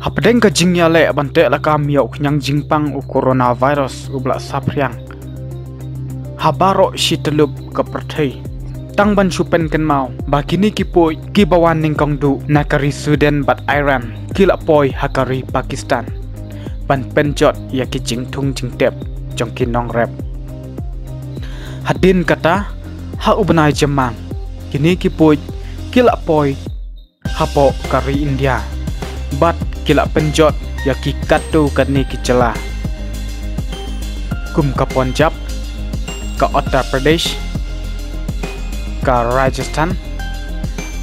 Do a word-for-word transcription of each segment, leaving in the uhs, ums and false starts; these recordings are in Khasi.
Hapdeng ka jingïaleh ban teh lakam ïa u khñiang jingpang u coronavirus u ba la saphriang ha baroh shi tyllup ka pyrthei, tang ban shu pynkynmaw ba kine ki puit kiba wan nyngkong duh na ka ri Sudan bad Iran ki la poi ha ka ri Pakistan ban pynjot ïa ki jingthung jingtep jong ki nongrep. Hadien kata, ha u bnai Jymmang, kine ki puit ki la poi hapoh ka ri India bad ki la pynjot ïa ki katto katne ki jylla, kum ka Punjab, ka Uttar Pradesh, ka Rajasthan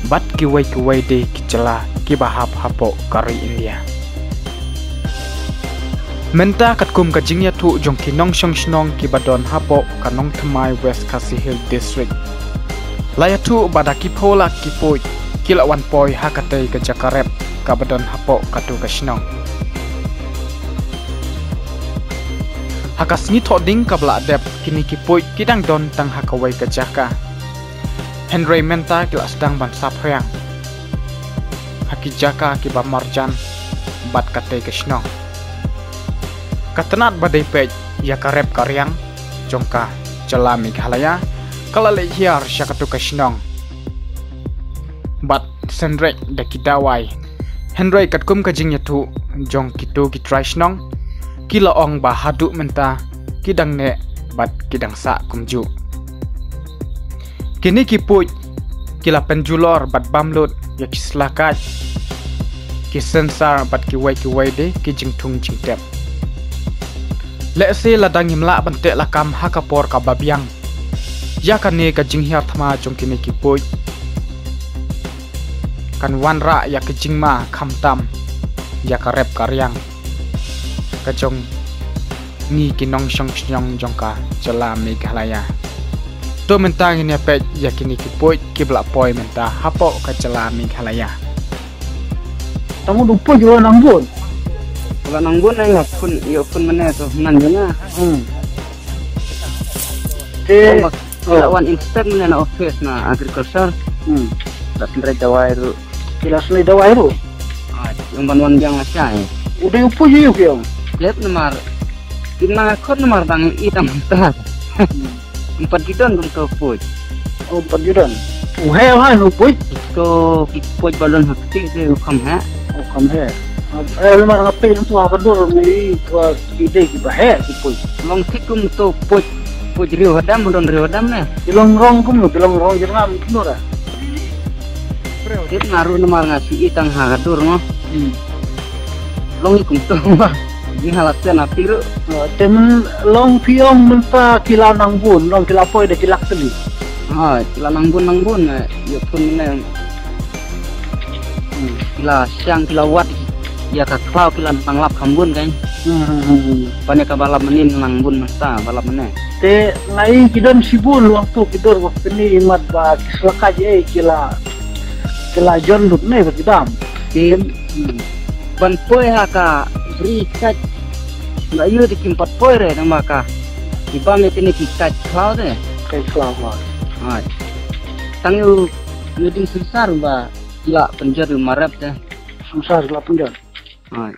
bad kiwei kiwei de ki jylla kiba hap hapoh ka ri India. Mynta katkum ka jingïathuh jong ki nongshong shnong kiba don hapoh ka Nongthymmai, West Khasi Hills District, la ïathuh ba da ki phew lak ki puit ki la wan poi ha katei ka jaka rep kaba don hapoh kato ka shnong. Ha ka sngi Thohdieng kaba la dep, kine ki puit ki dang don tang ha kawei ka jaka, hynrei mynta ki la sdang ban saphriang ha ki jaka kiba marjan bad katei ka shnong. Ka tnat ba dei peit ïa ka rep ka riang jong ka jylla Meghalaya ka la leit hiar sha kato ka shnong bad synreit da ki dawai. Hynrei katkum ka jingïathuh jong kito ki trai shnong, ki la ong ba haduh mynta ki dang neh bad ki dang sah kumjuh. Kine ki puit ki la pynjulor bad bam lut ïa ki syllakaid, ki sensar bad kiwei kiwei de ki jingthung jingtep. Lehse lada ngim lah ban teh lakam ha ka por kaba biang ïa kane ka jinghiar thma jong kine ki puit, kan wanrah ïa ka jingma khamtam ïa ka rep ka riang ka jong ngi ki nongshong shnong jong ka jylla Meghalaya. To mynta ngin ïa peit ïa kine ki puit kiba la poi mynta hapoh ka jylla Meghalaya. Tang u puit u la nang bun. U la nang bun, eh, ïa phone, ïa phone mynne to nan jong nga. Hmm. Te, oh, la wan inspect mynne na office na agriculture. Hmm. La synreit dawai ruh. Ki la synreit dawai ruh. Ah, ïa ban wan biang la shai. U dei u puit ïa u ki ong. Lep namar. Kim nang khot namar dang i tang mynta. Hmm. Em pat ju don kumto puit. Oh, em pat ju don. U heh u heh u puit. To ki puit ba don ha kti te u kham heh. U kham heh. Eh, namar nga peit nangtu ha ka dur ngi i ki dei kiba heh ki puit. Long thik kumto puit. Puit riew hadam, don riew hadam ne. Ki long rong kumno, ki long rong jyrngam kumno da. Tip nga ruh namar nga shu i tang ha ka dur ngo. Hmm. Long i kumto ba. Ngi hala ten api ruh. Oh, te myn long phi ong mynta ki la nang bun, long ki la poi da ki lak tylli. Ha, ki la nang bun, nang bun, eh, ïa phone mynne. Hmm, ki la shang, ki la wad ïa ka khlaw, ki la nang lap kham bun kan. Hmm, hmm, hmm, hmm. Ban ïa kaba lap mynnin nang bun mynta ba lap mynne. Te nga i ki don shibun long tu ki dur ba pyni mat ba ki syllakaid eh ki la, ki la jon lut ne ba ki dam. Ki, hmm. Ban poi ha ka bri kait. Nga ïoh te kim pat poi re namar ka. Ki bam ïa kine ki kait khlaw te. Kait khlaw, ha. Ha. Tang ïoh, ïoh ding sensar ba ki la pynjot u marep te. Sensar ki la pynjot. Ha.